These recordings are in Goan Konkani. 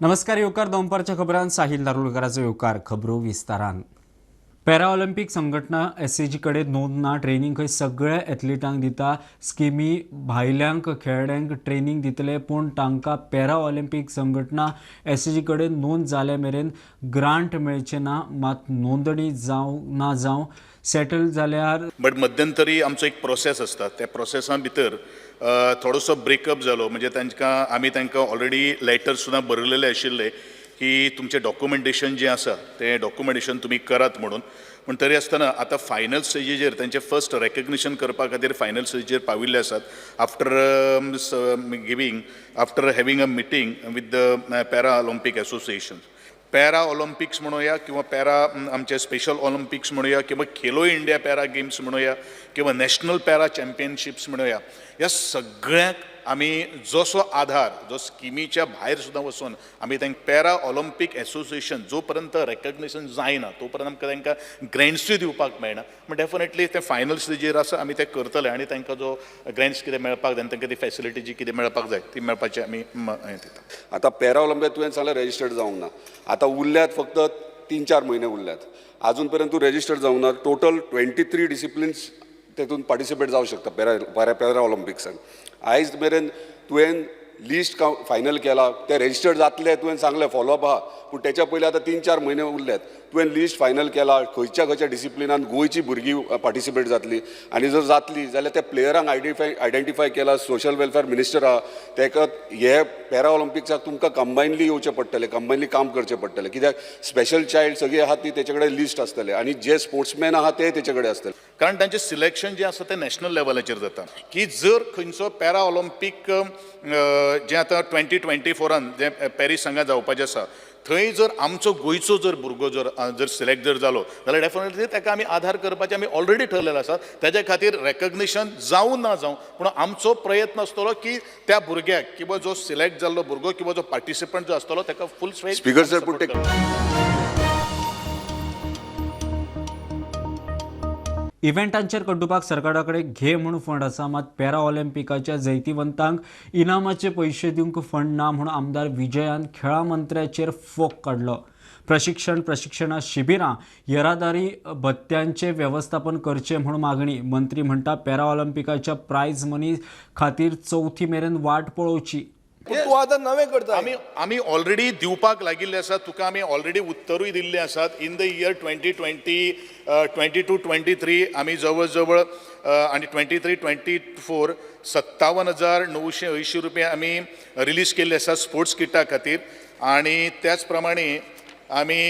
नमस्कार येवकार दनपारच्या खबरान साहिल दारुलकराचो येवकार. खबरो विस्तारान. पॅरा ऑलिम्पिक संघटना एसएजी कडेन नोंद ना. ट्रेनिंग खंय सगळ्या एथलिटांक दिता. स्किमी भायल्यांक खेळाड्यांक ट्रेनिंग दितले, पूण तांकां पॅरा ऑलिम्पिक संघटना एसएजी कडेन नोंद जाल्या मेरेन ग्रांट मेळचें ना. मात नोंदणी जावं ना जावं सेटल जाल्यार बट मध्यंतरी आमचो एक प्रोसेस आसता, त्या प्रोसेसा भितर थोडोसो ब्रेकअप जालो. म्हणजे तांकां आमी तांकां ऑलरेडी लेटर सुद्दां बरयलेले आशिल्ले की तुमचें डॉक्युमेंटेशन जें आसा तें डॉक्युमेंटेशन तुमी करात म्हणून. पूण तरी आसतना आतां फायनल स्टेजीचेर तांचें फर्स्ट रेकग्निशन करपा खातीर फायनल स्टेजीचेर पाविल्ले आसात. After giving after having a meeting with the para Olympic association, para Olympics म्हणूया किंवा पॅरा आमचे स्पेशल ऑलिम्पिक्स म्हणूया किंवा खेलो इंडिया पॅरा गेम्स म्हणूया किंवा नॅशनल पॅरा चॅम्पियनशिप्स म्हणूया, ह्या सगळ्यांक आमी जसो आधार जो स्किमीच्या भायर सुद्दां वचून आमी तांकां पॅरा ऑलिम्पिक एसोसिएशन जो पर्यंत रेकग्निशन जायना तो पर्यंत आमकां तांकां ग्रँट्सूय दिवपाक मेळना. पूण डेफिनेटली ते फायनल स्टेजीर आसा, आमी ते करतले आनी तांकां जो ग्रँट्स कितें मेळपाक जाय आनी तांकां ती फॅसिलिटी जी कितें मेळपाक जाय ती मेळपाची आमी हें दिता. आतां पॅरा ऑलिम्पिक तुवें सांगलें रजिस्टर्ड जावंक ना, आतां उरल्यात फक्त 3-4 म्हयने उरल्यात, आजून पर्यंत तूं रजिस्टर्ड जावंक ना. टोटल 23 डिसिप्लिन्स तेतून पार्टिसिपेट जावं शकता पॅरा पॅरा पॅरा ऑलिम्पिक्सान. आयज मेरेन तुवें लिस्ट फायनल केला, ते रजिस्टर्ड जातले तुवें सांगलें, फॉलोअप आहा, पूण तेच्या पयलीं आतां 3-4 म्हयने उरल्यात. तुवें लिस्ट फायनल केला खंयच्या खंयच्या डिसिप्लिनान गोंयची भुरगीं पार्टिसिपेट जातली, आनी जर जातली जाल्यार त्या प्लेयरांक आयडेंटिफाय केला. सोशल वेलफेअर मिनिस्टर आहा, तेका हे पॅरा ऑलिम्पिक्साक तुमकां कंबायनली येवचें पडटलें, कंबायनली काम करचें पडटलें, कित्याक स्पेशल चायल्ड सगळीं आहा ती तेचे कडेन लिस्ट आसतलें आनी जे स्पोर्ट्समॅन आहा ते तेचे कडेन आसतले. कारण तांचें सिलेक्शन जें आसा तें नॅशनल लेवलाचेर जाता की जर खंयचो पॅरा ऑलिम्पीक जें आतां 2024 जें पॅरीस हांगा जावपाचें आसा थंय जर आमचो गोंयचो जर भुरगो जर जर सिलेक्ट जर जालो जाल्यार डेफिनेटली ताका आमी आधार करपाचें आमी ऑलरेडी ठरलेलें आसा. ताच्या खातीर रेकग्निशन जावं ना जावं पूण आमचो प्रयत्न आसतलो की त्या भुरग्याक किंवा जो सिलेक्ट जाल्लो भुरगो किंवा जो पार्टिसिपंट जो आसतलो ताका फूल स्पीकर सर, पूण ते इव्हेंटांचेर कड्डुपाक सरकारा कडेन घे म्हूण फंड आसा, मात पॅरा ऑलिम्पिकाच्या जैतिवंतांक इनामाचे पयशे दिवंक फंड ना म्हूण आमदार विजयान खेळां मंत्र्याचेर फोग काडलो. प्रशिक्षणा शिबिरां येरादारी भत्त्यांचें वेवस्थापन करचें म्हूण मागणी. मंत्री म्हणटा पॅरा ऑलिम्पिकाच्या प्रायज मनी खातीर चवथी मेरेन वाट पळोवची. तूं आतां नवें करता. आमी आमी ऑलरेडी दिवपाक लागिल्ले आसात, तुका आमी ऑलरेडी उत्तरूय दिल्ले आसात. इन the year 2020 22-23 आमी जवळ जवळ आनी 23-24 57,980 रुपया आमी रिलीज केल्ले आसात स्पोर्ट्स किटा खातीर. आनी त्याच प्रमाणे आमी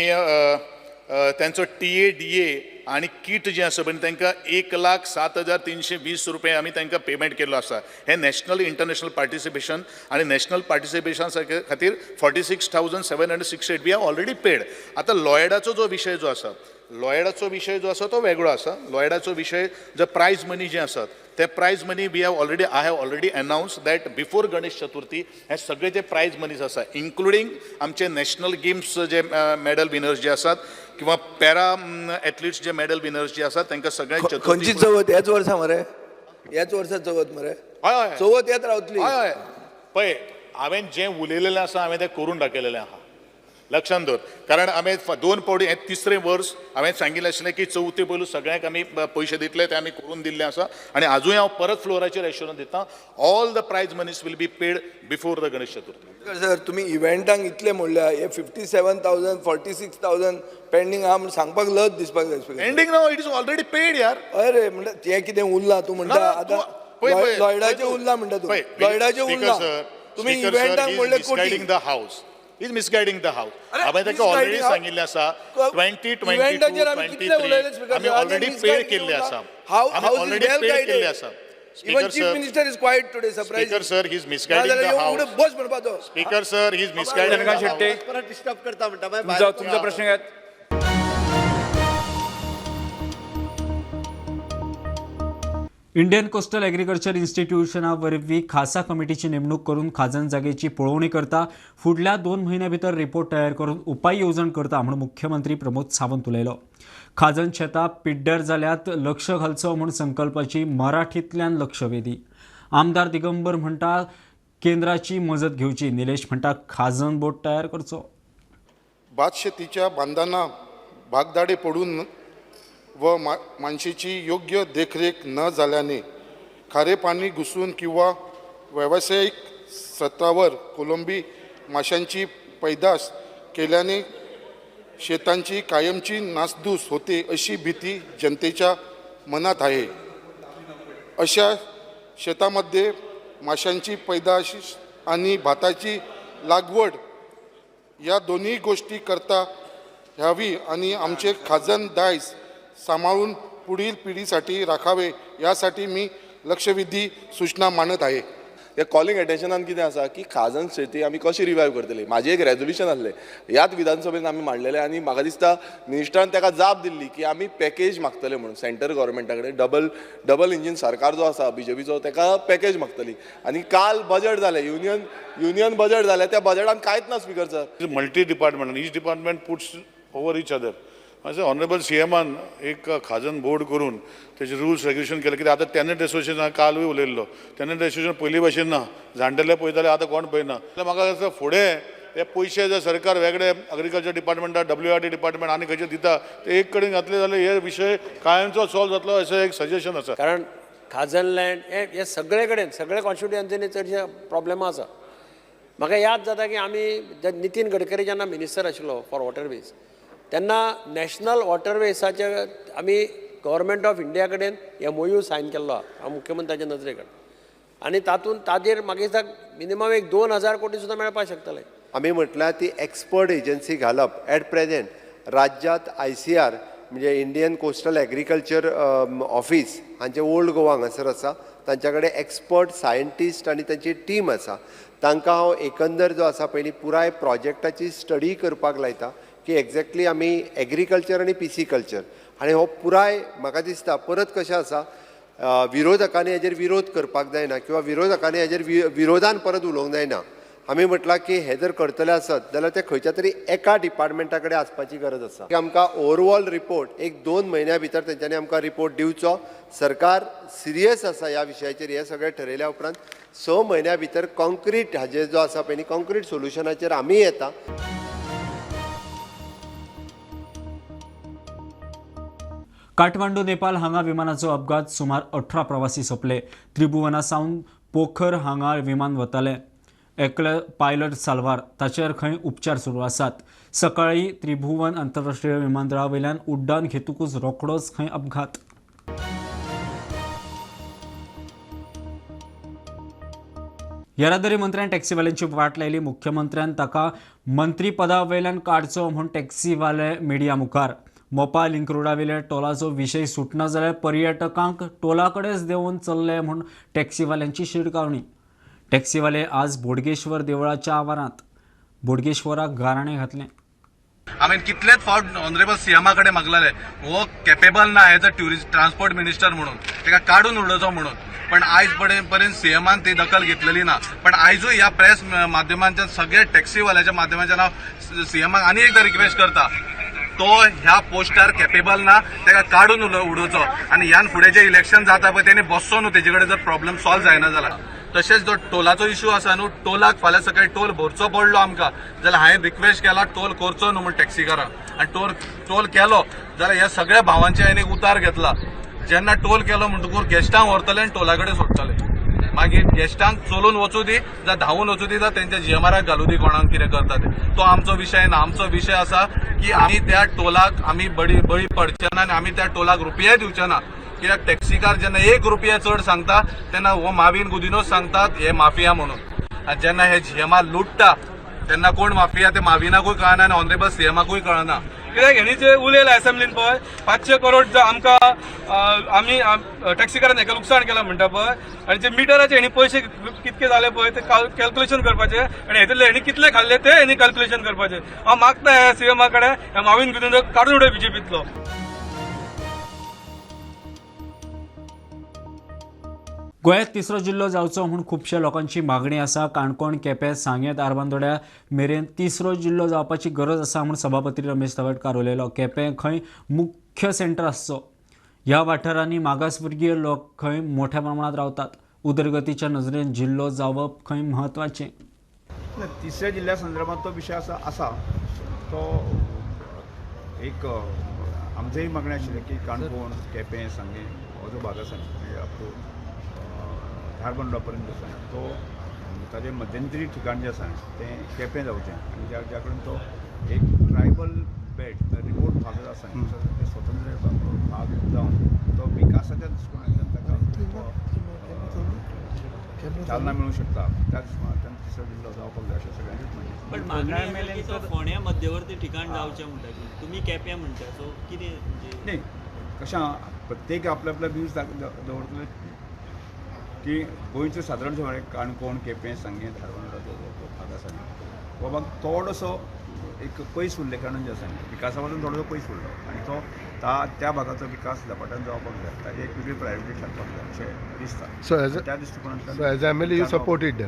त्यांचो टी ए डी ए आनी किट जें आसा पळय तांकां 1,07,320 रुपया आमी तांकां पेमेंट केल्लो आसा. हें नॅशनल इंटरनॅशनल पार्टिसिपेशन आनी नॅशनल पार्टिसिपेशन खातीर 46,768 we have already paid. आतां लॉयडाचो जो विशय जो आसा, लॉयडाचो विशय जो आसा तो वेगळो आसा. लॉयडाचो विशय जो प्रायज मनी जे आसात ते prize money we have already I have already announce that before Ganesh Chaturthi हे सगळे जे प्रायज मनीज आसा इन्क्लुडींग आमचे नॅशनल गेम्स जे मॅडल विनर्स जे आसात किंवा पॅरा एथलिट्स जे मॅडल विनर्स जे आसात तांकां सगळ्यांक खंयची चवथ ह्याच वर्सा मरे? ह्याच वर्सा चवथ मरे? हय हय चवथ येत रावतली. हय हय, पळय हांवें जें उलयलेलें आसा हांवें तें करून दाखयलेलें आहा, लक्षान दवर. कारण हांवें 2 फावटी हें तिसरें वर्स हांवें सांगिल्लें आशिल्लें की चवथी पयलू सगळ्यांक आमी पयशे दितले, ते आमी करून दिल्ले आसा. आनी आजूय हांव परत फ्लोराचेर एश्योरन्स दिता, all the prize monies will be paid before the Ganesh Chaturthi. Sir, तुमी इव्हेंटांक इतले म्हणल्या, हे 57,000 46,000 पेंडींग आहा म्हूण सांगपाक लज दिसपाक जाय स्पीकर. पेंडींग ना, it is already paid यार. हय रे, म्हणल्यार तें कितें उरलां तूं म्हणटा ना, आतां पळय, लॉयडाचें उरलां म्हणटा तूं, पळय, लॉयडाचें स्पीकर उरलां. सर, तुमी स्पीकर सर, इव्हेंटांक he is म्हणलें कोटी. misguiding the house. He is misguiding the house. अरे, हांवें ताका ऑलरेडी misguiding सांगिल्लें आसा 2022 इव्हेंटाचेर आमी कितले उलयले 23 स्पीकर आमी सर, ऑलरेडी आनी पेड misguiding केल्ले आसा. How आमी house is already well paid guided. केल्ले आसा. Even speaker chief sir, minister is quiet today, surprise. Speaker sir, he is misguiding the house. बस म्हणपाचो. Speaker sir, he is misguiding the Chandrakant Shetty house. परत डिस्टर्ब करता म्हणटा मागीर तुमचा भायर तुमचा प्रश्न घ्यात. इंडियन कोस्टल ॲग्रिकल्चर इन्स्टिट्यूशना वरवीं खासा कमिटीची नेमणूक करून खाजन जागेची पळोवणी करता. फुडल्या 2 म्हयन्या भितर रिपोर्ट तयार करून उपाय येवजण करता म्हूण मुख्यमंत्री प्रमोद सावंत उलयलो. खाजन शेतां पिड्ड्यार जाल्यात लक्ष घालचो म्हूण संकल्पाची मराठींतल्यान लक्षवेधी. आमदार दिगंबर म्हणटा केंद्राची मजत घेवची. निलेश म्हणटा खाजन बोर्ड तयार करचो. भातशेतीच्या बांदांना भागदाडे पडून व मानशेची योग्य देखरेख न झाल्याने खारे पाणी घुसून किंवा व्यावसायिक सत्रावर कोलंबी माशांची पैदास केल्याने शेतांची कायमची नासधूस होते अशी भीती जनतेच्या मनात आहे. अशा शेतामध्ये माशांची पैदास आणि भाताची लागवड या दोन्ही गोष्टी करता ह्यावी आणि आमचे खाजन दायज सांभाळून पुढील पिढीसाठी राखावे यासाठी मी लक्षवेधी सूचना मांडत आहे. हे कॉलिंग एटेन्शनान कितें आसा की खाजन शेती आमी कशी रिवायव करतली. म्हाजें एक रेजोल्युशन आसलें ह्याच विधानसभेन आमी मांडलेलें आनी म्हाका दिसता मिनिस्टरान ताका जाप दिल्ली की आमी पॅकेज मागतले म्हणून सेंटर गव्हर्मेंटा कडेन. डबल इंजीन सरकार जो आसा बीजेपीचो ताका पॅकेज मागतली. आनी काल बजट जालें, युनियन बजट जालें, त्या बजटान कांयच ना speaker sir. Multi department, each department puts over each other. अशें ऑनरेबल सी एमान एक खाजन बोर्ड करून तेजे रुल्स रेग्युलेशन केले. कित्याक आतां टॅनंट एसोसिएशन कालूय उलयल्लो, टॅनंट एसोसिएशन पयलीं भाशेन ना, जाणटेले पळयताले आतां कोण पळयना. जाल्यार म्हाका दिसता फुडें हे पयशे जर सरकार वेगळे एग्रीकल्चर डिपार्टमेंटाक, डब्ल्यू आर डी डिपार्टमेंट आनी खंयचे दिता ते एक कडेन घातले जाल्यार हे विशय कायमचो सॉल्व जातलो अशें एक सजेशन आसा. कारण खाजन लँड हे सगळे कडेन सगळे कॉन्स्टिट्युएन्सीनी चडशे प्रॉब्लेमां आसा. म्हाका याद जाता की आमी नितीन गडकरी जेन्ना मिनिस्टर आशिल्लो फॉर वॉटरवेज तेन्ना नॅशनल वॉटरवेजाचे आमी गव्हर्मेंट ऑफ इंडिया कडेन एमओयू सायन केल्लो आहा मुख्यमंत्र्याच्या नजरे कडेन आनी तातूंत ताजेर म्हाका दिसता मिनिमम एक 2000 कोटी सुद्दां मेळपाक शकतले. आमी म्हटल्यार ती एक्सपर्ट एजन्सी घालप. एट प्रेजेंट राज्यांत ICR म्हणजे इंडियन कोस्टल एग्रीकल्चर ऑफिस हांचे ओल्ड गोवा हांगासर आसा, तांच्या कडेन एक्सपर्ट सायंटिस्ट आनी तांची टीम आसा. तांकां हांव एकंदर जो आसा पयलीं पुराय प्रोजेक्टाची स्टडी करपाक लायता की एक्झॅक्टली आमी एग्रीकल्चर आनी पिसिकल्चर आनी हो पुराय म्हाका दिसता परत कशें आसा विरोधकांनी हेजेर विरोध करपाक जायना किंवा विरोधकांनी हेजेर विरोधान परत उलोवंक जायना. आमी म्हटलां की हे जर करतले आसत जाल्यार ते खंयच्या तरी एका डिपार्टमेंटा कडेन आसपाची गरज आसा. आमकां ओवरऑल रिपोर्ट 1-2 म्हयन्या भितर तेंच्यांनी आमकां रिपोर्ट दिवचो. सरकार सिरियस आसा ह्या विशयाचेर. हें सगळें ठरयल्या उपरांत 6 म्हयन्या भितर कॉन्क्रीट हाजेर जो आसा पळय न्ही कॉन्क्रीट सोल्युशनाचेर आमी येता. काठमांडू नेपाल हांगा विमानाचो अपघात, सुमार 18 प्रवासी सोंपले. त्रिभुवना सावन पोखर हांगा विमान वतालें. एकले पायलट साल्वार, ताचेर खंय उपचार सुरू आसात. सकाळीं त्रिभुवन आंतरराष्ट्रीय विमानतळा वयल्यान उड्डाण घेतकूच रोखडोच खंय अपघात. येरादारी मंत्र्यान टॅक्सीवाल्यांची वाट लायली. मुख्यमंत्र्यान ताका मंत्रीपदा वयल्यान काडचो म्हूण टॅक्सीवाले मिडिया मुखार. मोपा लिंक रोडावेल्या टोलाचो विशय सुटना जाल्यार पर्यटकांक टोला कडेच देंवोवन चल्ले म्हूण टॅक्सीवाल्यांची शिडकावणी. टॅक्सीवाले आज बोडगेश्वर देवळाच्या आवारांत बोडगेश्वराक गाराणें घातलें. हांवें कितलेच फावट ऑनरेबल सीएमा कडेन मागलेले हो केपेबल ना as a tourist transport minister म्हणून, ताका काडून उडोवचो म्हणून. पण आयज पर्यंत सीएमान ती दखल घेतलेली ना. पण आयजूय ह्या प्रेस माध्यमांच्या सगळ्या टॅक्सीवाल्याच्या माध्यमांच्यान हांव सीएमाक आनी एकदां रिक्वेस्ट करता, तो ह्या पोस्टार केपेबल ना, ताका काडून उडोवचो. आनी ह्यान फुडें जें इलेक्शन जाता पळय तेणी बसचो न्हू तेजे कडेन जर प्रॉब्लम सॉल्व जायना जाल्यार. तशेंच जो टोलाचो इशू आसा न्हू, टोलाक फाल्यां सकाळी टोल भरचो पडलो आमकां जाल्यार हांवें रिक्वेस्ट केला टोल करचो न्हू म्हूण टॅक्सीकारांक. आनी टोल केलो जाल्यार ह्या सगळ्या भावांचे हांवें एक उतार घेतला, जेन्ना टोल केलो म्हणटकूच गेस्टांक व्हरतले आनी टोला कडेन सोडटले. मागीर गेस्टांक चलून वचूं दी, जावं धांवून वचूं दी, जावं तेंच्या जीएमआराक घालूं दी, कोणाक कितें करता ते, तो आमचो विशय ना. आमचो विशय आसा की आमी त्या टोलाक आमी बळी पडचे ना आनी आमी त्या टोलाक रुपयाय दिवचे ना. कित्याक टॅक्सीकार जेन्ना 1 रुपया चड सांगता तेन्ना हो माविन गुदिनोच सांगतात हे माफिया म्हणून. आनी जेन्ना हे जीएमआर लुट्टा तेन्ना कोण माफिया ते माविनाकूय कळना आनी ऑनरेबल सीएमाकूय कळना. कित्याक हेणी जे उलयला असेंब्लीन पळय 500 करोड आमकां आमी टॅक्सीकारान हेका लुकसाण केलां म्हणटा पळय, आनी जे मिटराचे हेणी पयशे कितके जाले पळय ते कॅल्क्युलेशन करपाचे, आनी हेतूंतले हेणी कितले खाल्ले ते हेणी कॅल्क्युलेशन करपाचे. हांव मागता ह्या सीएमा कडेन ह्या माविन गुदिन्होक काडून उडय बीजेपींतलो. गोंयांत तिसरो जिल्लो जावचो म्हूण खुबश्या लोकांची मागणी आसा. काणकोण, केपें, सांगें, धारबांदोड्या मेरेन तिसरो जिल्लो जावपाची गरज आसा म्हूण सभापती रमेश तवडकार उलयलो. केपें खंय मुख्य सेंटर आसचो. ह्या वाठारांनी मागासवर्गीय लोक खंय मोठ्या प्रमाणांत रावतात. उदरगतीच्या नजरेन जिल्लो जावप खंय म्हत्वाचें. तिसऱ्या जिल्ल्या संदर्भात तो विशय आसा तो एक आमचेंय मागणें आशिल्लें की काणकोण, केपें, सांगें हो जो भाग आसा म्हणजे अप टू धारबांदोडा पर्यंत आसा तो ताजें मध्यंतरी ठिकाण जें आसा तें केपें जावचें आनी ज्या कडेन तो एक ट्रायबल बेल्ट रिमोट भाग जो आसा ते स्वतंत्र भाग जावन तो विकासाच्या दृश्टिकोनांतल्यान ताका चालना मेळूंक शकता त्या दृश्टिकोनांतल्यान तिसरो जिल्लो जावपाक जाय अशें सगळ्यांचेच म्हणणें. पण मागणी आसा की तो फोंड्या मध्यवर्ती ठिकाण जावचें म्हणटा की तुमी केप्यां म्हणटा सो कितें म्हणजे न्ही कशें प्रत्येक आपल्या आपल्या व्यूज दवरतले की गोंयचो सादारण म्हळ्यार काणकोण, केपें, सांगें, धारबांदोडा जो भाग आसा न्ही हो भाग थोडोसो एक पयस उरले कारणान जें आसा न्ही विकासा पासून थोडोसो पयस उरलो आनी तो त्या भागाचो विकास झपाट्यान जावपाक जाय, ताजी एक वेगळी प्रायोरिटी थारपाक जाय अशें दिसता. त्या दृश्टिकोनांतल्यान so as MLA you support it.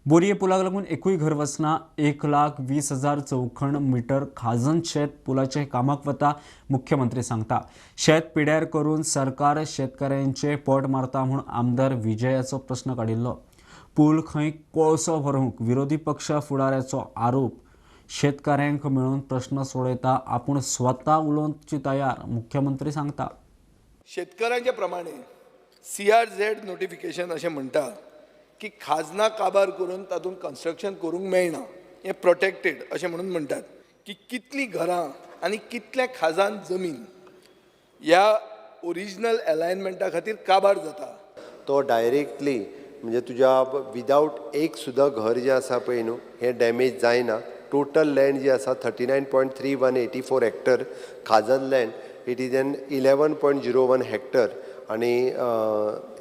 बोरये पुलाक लागून एकूय घर वचना. 1,20,000 चौखण मिटर खाजन शेत पुलाचे कामाक वता. मुख्यमंत्री सांगता शेत पिड्यार करून सरकार शेतकऱ्यांचे पोट मारता म्हूण आमदार विजयाचो प्रश्न काडिल्लो. पूल खंय कोळसो भरूंक विरोधी पक्ष फुडाऱ्याचो आरोप. शेतकऱ्यांक मेळून प्रश्न सोडयता आपूण स्वता उलोवची तयार, मुख्यमंत्री सांगता. शेतकऱ्यांच्या प्रमाणे CRZ notification अशें म्हणटा की खाजनां काबार करून तातूंत कन्स्ट्रक्शन करूंक मेळना, हें प्रोटेक्टेड अशें म्हणून म्हणटात की कितलीं घरां आनी कितलें खाजन जमीन ह्या ओरिजिनल एलायनमेंटा खातीर काबार जाता. तो डायरेक्टली म्हणजे तुज्या विदावट एक सुद्दां घर जें आसा पळय न्हू हें डॅमेज जायना. टोटल लँड जी आसा 39.3184 हेक्टर खाजन land, it is an 11.01 hectare आनी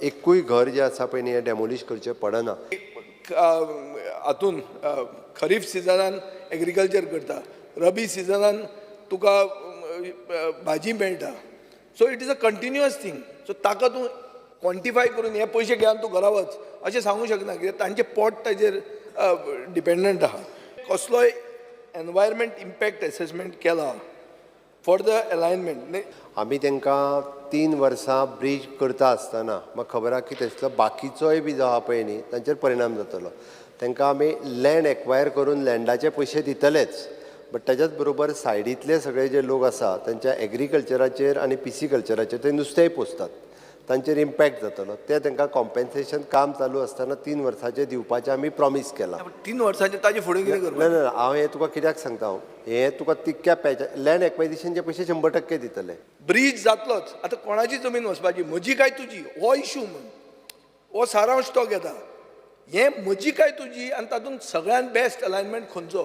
एकूय घर जें आसा पळय न्ही हें डेमोलिश करचें पडना. हातून खरीफ सिजनान एग्रीकल्चर करता, रबी सिजनान तुका भाजी मेळटा. So it is a continuous thing. So ताका तूं क्वॉन्टिफाय करून हे पयशे घेवन तूं घरा वच अशें सांगूंक शकना कित्याक तांचें पोट ताजेर डिपेंडंट आहा. कसलोय एनवायरमेंट इम्पॅक्ट एसेसमेंट केला फॉर the alignment. आमी तांकां 3 वर्सां ब्रीज करता आसतना म्हाका खबर आहा की तेचलो बाकीचोय बी जो आहा पळय न्ही तांचेर परिणाम जातलो. तांकां आमी लँड एक्वायर करून लँडाचे पयशे दितलेच, बट ताच्याच बरोबर सायडींतले सगळे जे लोक आसा तांच्या एग्रीकल्चराचेर आनी पिसिकल्चराचेर ते नुस्तेंय पोसतात, तांचेर इम्पॅक्ट जातलो. ते तांकां कॉम्पेन्सेशन काम चालू आसतना 3 वर्साचें दिवपाचें आमी प्रॉमीस केलां. 3 वर्सांचें ताजे फुडें कितें करपाचें? ना ना, हांव हें तुका कित्याक सांगता, हांव हें तुका तितक्या पॅच लँड एक्वाजिशनचे पयशे 100% दितले. ब्रीज जातलोच, आतां कोणाची जमीन वचपाची, म्हजी काय तुजी, हो इशू म्हूण हो सारांश तो घेता. हें म्हजी काय तुजी आनी तातूंत सगळ्यांत बेस्ट अलायनमेंट खंयचो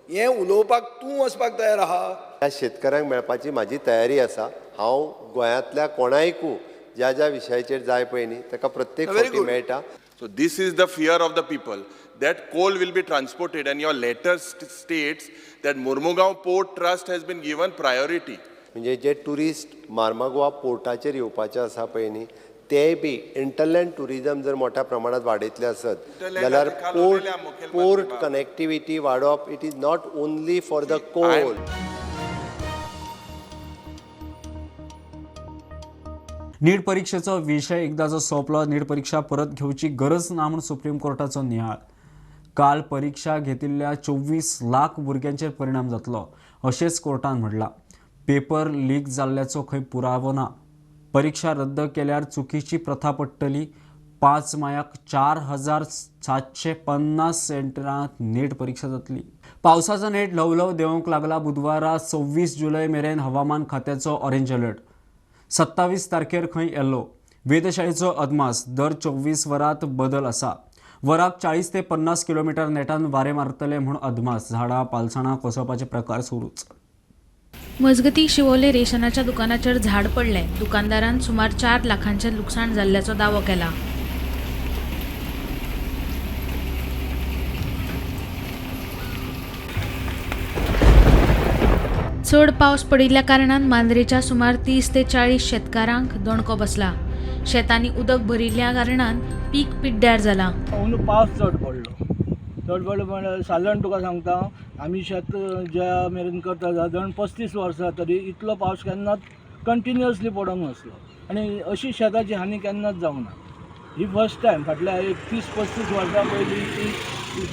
हें उलोवपाक तूं वचपाक तयार आहा. ह्या शेतकऱ्यांक मेळपाची म्हाजी तयारी आसा. हांव गोंयांतल्या कोणायकू ज्या ज्या विशयाचेर जाय पळय न्ही ताका प्रत्येक फावटी मेळटा. So this is the fear of the people that coal will be transported and your letter states that Mormugao Port Trust has been given priority. म्हणजे जे ट्युरिस्ट मार्मागोवा पोर्टाचेर येवपाचे आसा पळय न्ही तेय बी इंटरलँड ट्युरिजम जर मोठ्या प्रमाणात वाडयतले आसत जाल्यार पोर्ट कनेक्टिविटी वाडोवप it is not only for the coal. NEET परीक्षेचो विशय एकदां जो सोंपलो, नीट परीक्षा परत घेवची गरज ना म्हूण सुप्रीम कोर्टाचो नियाळ. काल परीक्षा घेतिल्ल्या 24 लाख भुरग्यांचेर परिणाम जातलो अशेंच कोर्टान म्हणलां. पेपर लीक जाल्ल्याचो खंय पुरावो ना. परीक्षा रद्द केल्यार चुकीची प्रथा पडटली. 5 मायाक 4750 सेंटरांत नीट परीक्षा जातली. पावसाचो नेट ल्हव ल्हव देंवंक लागला. बुधवारा 26 जुलय मेरेन हवामान खात्याचो ऑरेंज अलर्ट. 27 तारखेर खंय येल्लो. वेधशाळेचो अदमास दर 24 वरांत बदल आसा. वराक 40 ते 50 किलोमिटर नेटान वारें मारतले म्हूण अदमास. झाडां पालसणां कोसळपाचे प्रकार सुरूच. मजगती शिवोले रेशनाच्या दुकानाचेर झाड पडलें. दुकानदारान सुमार 4 लाखांचें लुकसाण जाल्ल्याचो दावो केला. चड पावस पडिल्ल्या कारणान मांद्रेच्या सुमार 30 ते 40 शेतकारांक दणको बसला. शेतांनी उदक भरिल्ल्या कारणान पीक पिड्ड्यार जाला. अंदू पावस चड पडलो, चड पडलो म्हणल्यार सादारण तुका सांगता आमी शेत ज्या मेरेन करता सादारण 35 वर्सां तरी इतलो पावस केन्नाच कंटिन्युअसली पडोंक नासलो आनी अशी शेताची हानी केन्नाच जावंक ना. ही फर्स्ट टायम फाटल्या एक 30-35 वर्सां पयलीं ती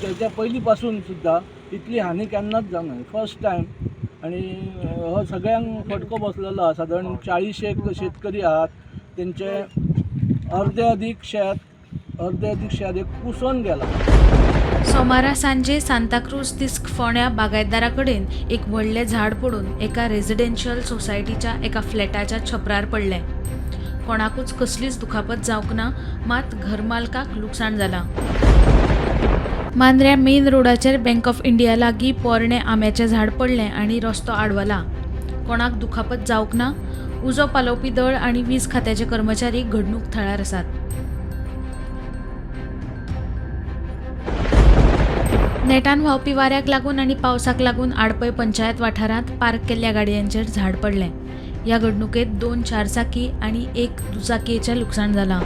तेच्या पयलीं पासून सुद्दां इतली हानी केन्नाच जावंक ना, फर्स्ट टायम. आनी हो सगळ्यांक फटको बसलेलो आसा. सादारण 40 शेतकरी आहात, तेंचे अर्दे अदीक शेत एक कुसोन गेलां. सोमारा सांजे सांताक्रूज तिस्क फोंड्या बागायतदारा कडेन एक व्हडलें झाड पडून एका रेजिडेन्शियल सोसायटीच्या एका फ्लॅटाच्या छपरार पडलें. कोणाकूच कसलीच दुखापत जावंक ना, मात घरमालकाक लुकसाण जालां. मांद्र्या मेन रोडाचेर बँक ऑफ इंडिया लागीं पोरणें आंब्याचें झाड पडलें आनी रस्तो आडवला. कोणाक दुखापत जावंक ना. उजो पालोवपी दळ आनी वीज खात्याचे कर्मचारी घडणूक थळार आसात. नेटान व्हांवपी वाऱ्याक लागून आनी पावसाक लागून आडपय पंचायत वाठारांत पार्क केल्ल्या गाडयांचेर झाड पडलें. ह्या घडणुकेंत 2 चारचाकी आनी 1 दुचाकीचें लुकसाण जालां.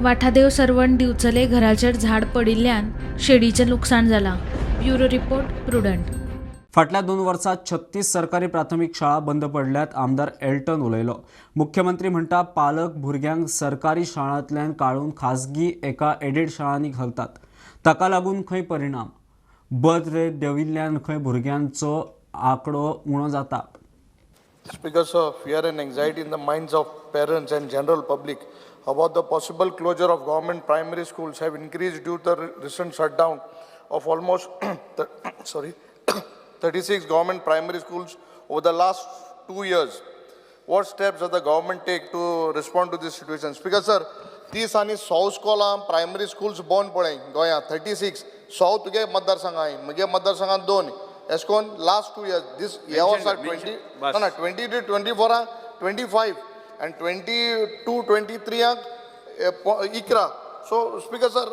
वाठादेव सर्वण दिवचले घराचेर झाड पडिल्ल्यान शेडीचें लुकसाण जालां. Bureau report, Prudent. फाटल्या 2 वर्सात 36 सरकारी प्राथमीक शाळा बंद पडल्यात, आमदार एल्टन उलयलो. मुख्यमंत्री म्हणटा पालक भुरग्यांक सरकारी शाळांतल्यान काडून खासगी एका एडेड शाळांनी घालतात, ताका लागून खंय परिणाम. बर्थ रेट देंविल्ल्यान खंय भुरग्यांचो आंकडो उणो जाता. Speaker sir, fear and anxiety in the minds of parents and general public about the possible closure of government primary schools have increased due to the recent shutdown of almost 36 government primary schools over the last 2 years. What steps does the government take to respond to this situation? Speaker sir, 30 आनी 100 स्कॉलां प्रायमरी स्कूल्स बंद पळय गोंयांत, 36 100 तुगे मतदारसंघां, म्हगे मतदारसंघांत 2 एशकोन लास्ट 2 इयर्स दीस ह्या वर्सा 20 ना 23-24 25 आनी 22-23 11. सो स्पीकर सर,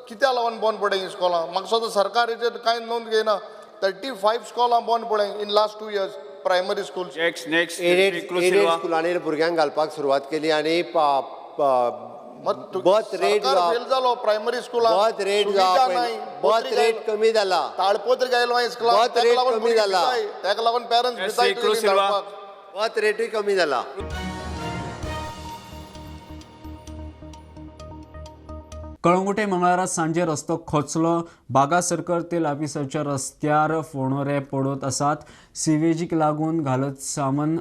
कित्याक लागून बंद पडय ही स्कॉलां? म्हाका दिसता सरकार हेचेर कांय नोंद घेयना. 35 स्कॉलां बंद पडय in last 2 years primary schools. Next aided स्कुलांनी भुरग्यांक घालपाक सुरवात केली आनी बर्थ रेट फेल जालो प्रायमरी स्कुलांत, बर्थ रेट बर्थ रेट कमी जाला, ताळपत्र गायलो स्कुलांत, बर्थ रेट कमी जाला, ताका लागून पेरंट्स बर्थ रेटूय कमी जाला. कळंगुटे मंगळारा सांजे रस्तो खोचलो. बागा सरकर तेल ऑफिसाच्या रस्त्यार फोणोरे पडत आसात. सिवेजीक लागून घालत सामान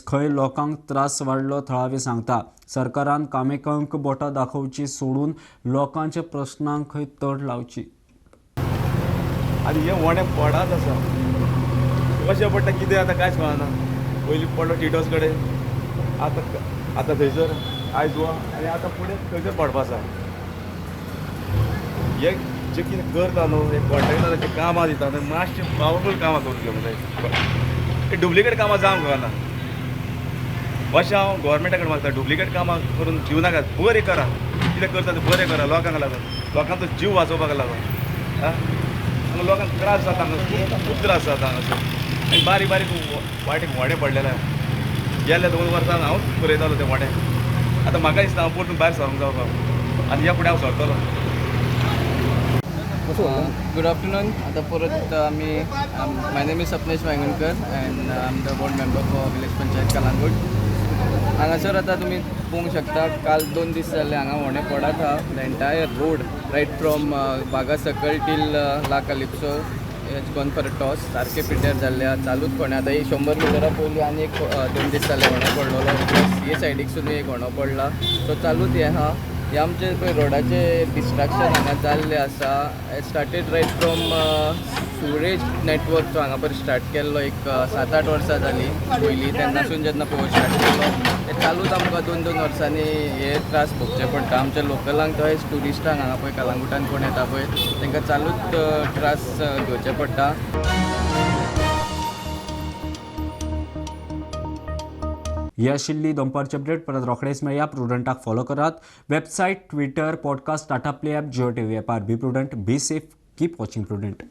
खंय लोकांक त्रास वाडलो, थळावे सांगता. सरकारान कामेकांक बोटां दाखोवची सोडून लोकांच्या प्रश्नांक खंय तड लावची. आनी हे वणे पडात आसा, कशें पडटा कितें आतां कांयच कळना. पयलीं पडलो टिटोस कडेन, आतां आतां थंयसर आयज वा आनी आतां फुडें थंयसर पडपा आसा. हे जे कितें करता न्हू, हे कॉन्ट्रॅक्टराचें कामां दिता न्हू, मातशें पावरफूल कामां करूंक घेवंक जाय. डुप्लिकेट कामां जावंक कळना. अशें हांव गोवोरमेंटा कडेन मागता, डुप्लिकेट कामां करून दिवं नाकात, बरें करा, कितें करता तें बरें करा, लोकांक लागून, लोकांचो जीव वाचोवपाक लागून. आं, हांगा लोकांक त्रास जाता, हांगा खूब त्रास जाता हांगासर. आनी बारीक बारीक वाटेक व्हडें पडलेलें गेल्ल्या 2 वर्सां हांवूच पुरयतालो तें व्हडें. आतां म्हाका दिसता हांव परतून भायर सरूंक जावपाक आनी ह्या फुडें हांव सरतलो. Good afternoon. आतां परत आमी, my name is Sapnesh Vaingankar and I am the board member for village panchayat Calangute. हांगासर आतां तुमी पळोवंक शकता, काल 2 दीस जाले हांगा व्हडें पडत आहा. The entire road right from Baga Sakal till La Calypso has gone for a toss. सारकें पिड्ड्यार जाल्लें आहा, चालूच कोणें. आतां एक 100 मिटरां पयलीं आनी एक 2 दीस जाले व्हडो पडलेलो, प्लस हे सायडीक सुद्दां एक व्हडो पडला. सो चालूच हें आहा. हे आमचे पळय रोडाचें डिस्ट्रक्शन हांगा जाल्लें आसा. Started right from Suraj network जो हांगा पळय स्टार्ट केल्लो एक 7-8 वर्सां जालीं पयलीं, तेन्नासून जेन्ना पळय स्टार्ट केल्लो ते चालूच आमकां 2-2 वर्सांनी हे त्रास भोगचे पडटा आमच्या लोकलांक तशेंच ट्युरिस्टांक. हांगा पळय कलांगुटान कोण येता पळय तांकां चालूच त्रास घेवचे पडटा. ही आशिल्ली दनपारची अपडेट. परत रोखडेच मेळया. प्रुडंटाक फॉलो करात. Website, Twitter, podcast, Tata Play app, Jio TV ॲपार. Be prudent, be safe, keep watching Prudent.